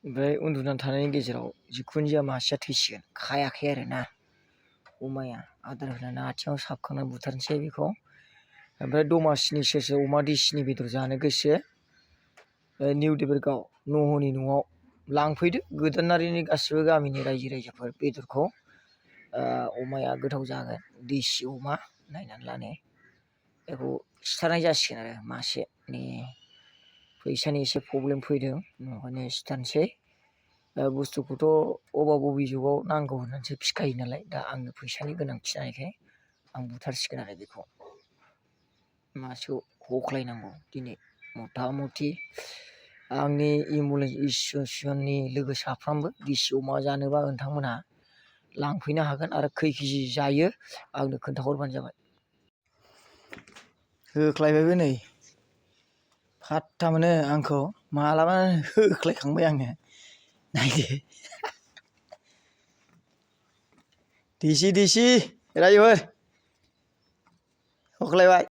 ओमफ्राय उन्दुनानै थानायनि गेजेराव जिखुनु जाया मासेया थैसिगोन खायाखै आरो ना अमाया आदार होनानै आथिङाव साबखांना बुथारनोसै बेखौ। ओमफ्राय दमासिनि सोर सोर अमा देसिनि बेदर जानो गोसो निउ देबोरगाव नह'नि न'आव लांफैदो गोदानारिनि गासिबो गामिनि रायजो राजाफोर बेदरखौ अमाया गोथाव जागोन देसि अमा नायनानै लानो बेखौ सिथारनाय जासिगोन आरो मासेनि फैसानि एसे प्रब्लेम फैदों ओंखायनो सिथारनोसै बुस्थुखौथ' अबा बबे जुगाव नांगौ होननानैसो फिखायो नालाय दा आंनो फैसानि गोनांथि जानायखाय आं बुथारसिगोन आरो बेखौ मासेखौ हख्लायनांगौ दिनै मथा मथि आंनि एम्बुलेन्स एस'सियेसननि लोगो साफ्रामबो देसि अमा जानोबा नोंथांमोनहा लांफैनो हागोन आरो खै केजि जायो आंनो खोन्थाहरबानो जाबाय। होख्लायबायबो नै फात्ता मोनो आंखौ मालाबा होख्लायखांबाय आङो नायदो देसि रायजोफोर हख्लायबाय।